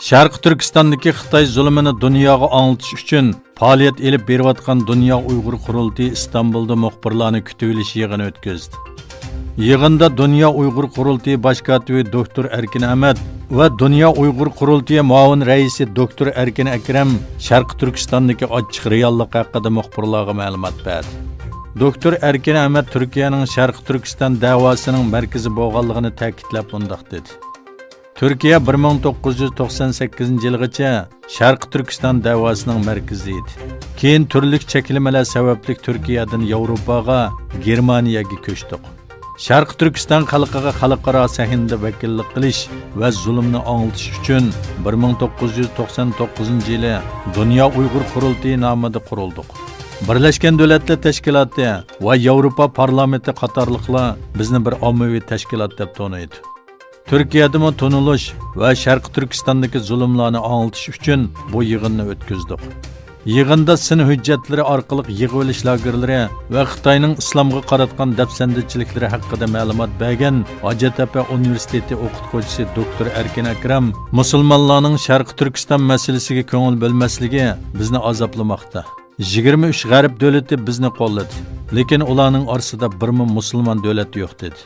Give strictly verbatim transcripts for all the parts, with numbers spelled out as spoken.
شەرقىي تۈركىستاندىكى خىتاي زۇلۇمىنى دۇنياغا ئاڭلىتىش ئۈچۈن پائالىيەت ئېلىپ بېرىۋاتقان دۇنيا ئۇيغۇر قۇرۇلتىيى ئىستانبۇلدا مۇخبىرلارنى كۈتۈۋېلىش يىغىنى ئۆتكۈزدى. يىغىندا دۇنيا ئۇيغۇر قۇرۇلتىيى باش كاتىپى دوكتور ئەركىن ئەمەت ۋە دۇنيا ئۇيغۇر قۇرۇلتىيى مۇئاۋىن رەئىسى دوكتور ئەركىن ئەكرەم شەرقىي تۈركىستاندىكى ئاچچىق رېئاللىق ھەققىدە مۇخبىرلارغا مەلۇمات بەردى. دوكتور ئەركىن ئەمەت تۈركىيەنىڭ شەرقىي تۈركىستان دەۋاسىنىڭ مەركىزى بولغانلىقىنى تەكىتلەپ مۇنداق دېدى. تۈركىيە بىر مىڭ توققۇز يۈز توقسان سەككىزىنچى يىلغىچە شەرقىي تۈركىستان دەۋاسىنىڭ مەركىزى ئىدى. كېيىن تۈرلۈك چەكلىمىلەر سەۋەبلىك تۈركىيەدىن ياۋروپاغا، گېرمانىيەگە كۆچتۇق. شەرقىي تۈركىستان خەلقىگە خەلقئارا سەھنىدە ۋەكىللىك قىلىش ۋە زۇلۇمنى ئاڭلىتىش ئۈچۈن بىر مىڭ توققۇز يۈز توقسان توققۇزىنچى يىلى دۇنيا ئۇيغۇر قۇرۇلتىيى نامىدا قۇرۇلدۇق. بىرلەشكەن دۆلەتلەر تەشكىلاتى ۋە ياۋروپا پارلامېنتى قاتارلىقلار بىزنى بىر ئاممىۋى تەشكىلات دەپ تونۇيدۇ. تۈركىيەدىمۇ تونۇلۇش ۋە شەرقىي تۈركىستاندىكى زۇلۇملارنى ئاڭلىتىش ئۈچۈن بۇ يىغىننى ئۆتكۈزدۇق. يىغىندا سىن ھۆججەتلىرى ئارقىلىق يىغىۋېلىش لاگېرلىرى ۋە خىتاينىڭ ئىسلامغا قاراتقان دەپسەندىچىلىكلىرى ھەققىدە مەلۇمات بەرگەن ھاجەتتەپە ئۇنىۋېرسىتېتى ئوقۇتقۇچىسى دوكتور ئەركىن ئەكرەم، مۇسۇلمانلارنىڭ شەرقىي تۈركىستان مەسىلىسىگە كۆڭۈل بۆلمەسلىكى بىزنى ئازابلىماقتا. يىگىرمە ئۈچ غەرب دۆلىتى بىزنى قوللىدى، لېكىن ئۇلارنىڭ ئارىسىدا بىرمۇ مۇسۇلمان دۆلەت يوق، دېدى.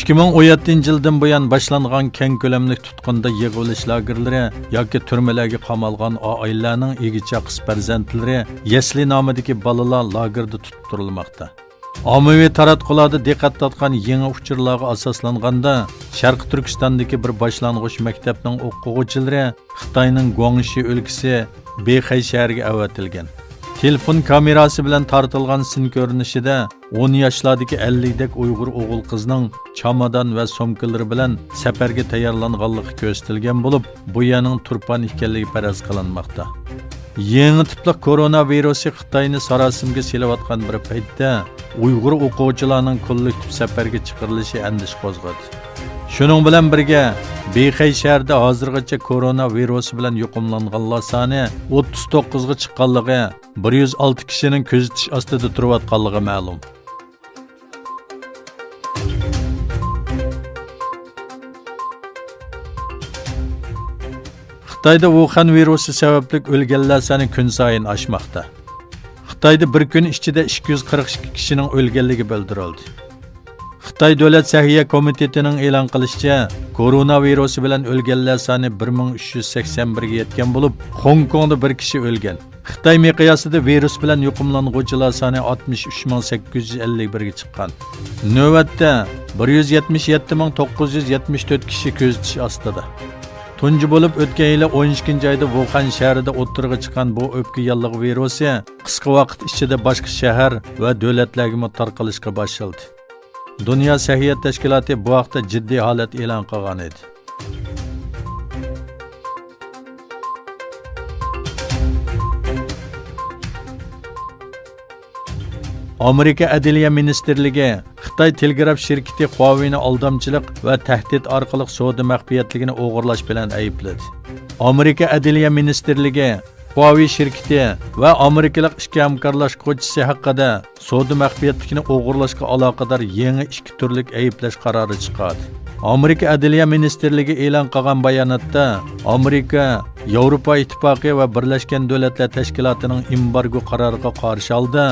ئىككى مىڭ ئون يەتتىنچى يىلدىن بۇيان باشلانغان كەڭ كۆلەملىك تۇتقۇندا يىغىۋېلىش لاگېرلىرى ياكى تۈرمىلەرگە قامالغان ئائىلىلەرنىڭ ئىگە-چاقىسى پەرزەنتلىرى يەسلى نامىدىكى بالىلار لاگېردا تۇتۇپ تۇرۇلماقتا. ئاممىۋى تاراتقۇلاردا دىققەت تارتقان يېڭى ئۇچۇرلارغا ئاساسلانغاندا، شەرقىي تۈركىستاندىكى بىر باشلانغۇچ مەكتەپنىڭ ئوقۇغۇچىلىرى خىتاينىڭ گۇاڭشى ئۆلكىسى بېخەي شەھىرىگە ئەۋەتىلگەن. تېلېفون كامېراسى بىلەن تارتىلغان سىن كۆرۈنۈشىدە ئون ياشلاردىكى ئەللىكدەك ئۇيغۇر ئوغۇل-قىزنىڭ چامادان ۋە سومكىلىرى بىلەن سەپەرگە تەييارلانغانلىقى كۆرسىتىلگەن بولۇپ، بۇ يەرنىڭ تۇرپان ئىكەنلىكى پەرەز قىلىنماقتا. يېڭى تىپلىق كورونا ۋىرۇسى خىتاينى ساراسىمىگە سېلىۋاتقان بىر پەيتتە، ئۇيغۇر ئوقۇغۇچىلارنىڭ كوللېكتىپ سەپەرگە چىقىرىلىشى ئەندىشە قوزغىدى. شۇنىڭ بىلەن بىرگە، بېخەي شەھىرىدە ھازىرغىچە كورونا ۋىرۇسى بىلەن يۇقۇملانغانلار سانى ئوتتۇز توققۇزغا چىققانلىقى، بىر يۈز ئالتە كىشىنىڭ كۆزىتىش ئاستىدا تۇرۇۋاتقانلىقى مەلۇم. خىتايدا ۋۇخەن ۋىرۇسى سەۋەبلىك ئۆلگەنلەر سانى كۈنسايىن ئاشماقتا. خىتايدا بىر كۈن ئىچىدە ئىككى يۈز قىرىق ئىككى كىشىنىڭ ئۆلگەنلىكى بىلدۈرۈلدى. خىتاي دۆلەت سەھىيە كومىتېتىنىڭ ئېلان قىلىشىچە، كورونا ۋىرۇسى بىلەن ئۆلگەنلەر سانى بىر مىڭ ئۈچ يۈز سەكسەن بىرگە يەتكەن بولۇپ، خوڭكوڭدا بىر كىشى ئۆلگەن. خىتاي مىقياسىدا ۋىرۇس بىلەن يۇقۇملانغۇچىلار سانى ئاتمىش ئۈچ مىڭ سەككىز يۈز ئەللىك بىرگە چىققان. نۆۋەتتە بىر يۈز يەتمىش يەتتە مىڭ توققۇز يۈز يەتمىش تۆت كىشى كۆزىتىش ئاستىدا. تۇنجى بولۇپ ئۆتكەن يىلى ئون ئىككىنچى ئايدا ۋۇخەن شەھىرىدە ئوتتۇرىغا چىققان بۇ ئۆپكە ياللۇغى ۋىرۇسى قىسقا ۋاقىت ئىچىدە باشقا شەھەر ۋە دۆلەتلەرگىمۇ تارقىلىشقا باشلىدى. دۇنيا سەھىيە تەشكىلاتى بۇ ھەقتە جىددىي ھالەت ئېلان قىلغان ئىدى. ئامېرىكا ئەدلىيە مىنىستىرلىكى خىتاي تېلېگراف شىركىتى خۇاۋېينى ئالدامچىلىق ۋە تەھدىت ئارقىلىق سودا مەخپىيەتلىكىنى ئوغرىلاش بىلەن ئەيىبلىدى. ئامېرىكا ئەدلىيە مىنىستىرلىكى خۇاۋېي شىركىتى ۋە ئامېرىكىلىق ئىككى ھەمكارلاشقۇچىسى ھەققىدە سودا مەخپىيەتلىكىنى ئوغرىلاشقا ئالاقىدار يېڭى ئىككى تۈرلۈك ئەيىبلەش قارارى چىقاردى. ئامېرىكا ئەدلىيە مىنىستىرلىكى ئېلان قىلغان باياناتتا، ئامېرىكا، ياۋروپا ئىتتىپاقى ۋە بىرلەشكەن دۆلەتلەر تەشكىلاتىنىڭ ئېمبارگو قارارىغا قارشى ھالدا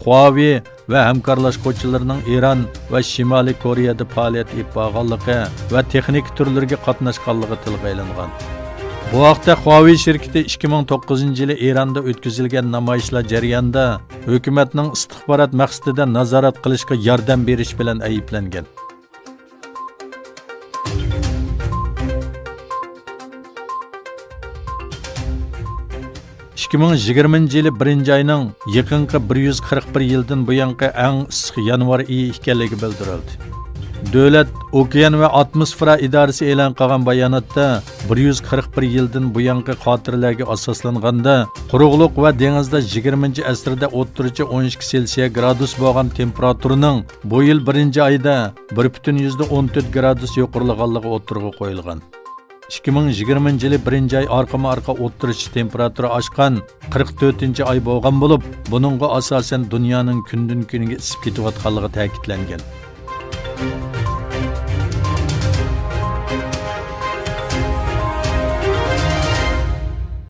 خۇاۋېي ۋە ھەمكارلاشقۇچىلىرىنىڭ ئىران ۋە شىمالىي كورېيەدە پائالىيەت ئېلىپ بارغانلىقى ۋە تېخنىكا تۈرلىرىگە قاتناشقانلىقى تىلغا ئېلىنغان. بۇ ھەقتە خۇاۋېي شىركىتى ئىككى مىڭ توققۇزىنچى يىلى ئىراندا ئۆتكۈزۈلگەن نامايىشلار جەريانىدا ھۆكۈمەتنىڭ ئىستىخبارات مەقسىتىدە نازارەت قىلىشقا ياردەم بېرىش بىلەن ئەيىبلەنگەن. ئىككى مىڭ يىگىرمىنچى يىلى بىرىنچى ئاينىڭ يېقىنقى بىر يۈز قىرىق بىر يىلدىن بۇيانقى ئەڭ ئىسسىق يانۋار ئېيى ئىكەنلىكى بىلدۈرۈلدى. دۆلەت ئوكيان ۋە ئاتموسفېرا ئىدارىسى ئېلان قىلغان باياناتتا، بىر يۈز قىرىق بىر يىلدىن بۇيانقى خاتىرىلەرگە ئاساسلانغاندا، قۇرۇقلۇق ۋە دېڭىزدا يىگىرمىنچى ئەسىردە ئوتتۇرىچە ئون ئىككى سېلسىيە گرادۇس بولغان تېمپېراتۇرىنىڭ بۇ يىل بىرىنچى ئايدا بىر پۈتۈن يۈزدە ئون تۆت گرادۇس يۇقىرىلىغانلىقى ئوتتۇرىغا قويۇلغان. ئىككى مىڭ يىگىرمىنچى يىلى بىرىنچى ئاي ئارقىمۇ ئارقا ئوتتۇرىچە تېمپېراتۇرا ئاشقان قىرىق تۆتىنچى ئاي بولغان بولۇپ، بۇنىڭغا ئاساسەن دۇنيانىڭ كۈندىن كۈنگە ئىسسىپ كېتىۋاتقانلىقى تەكىتلەنگەن.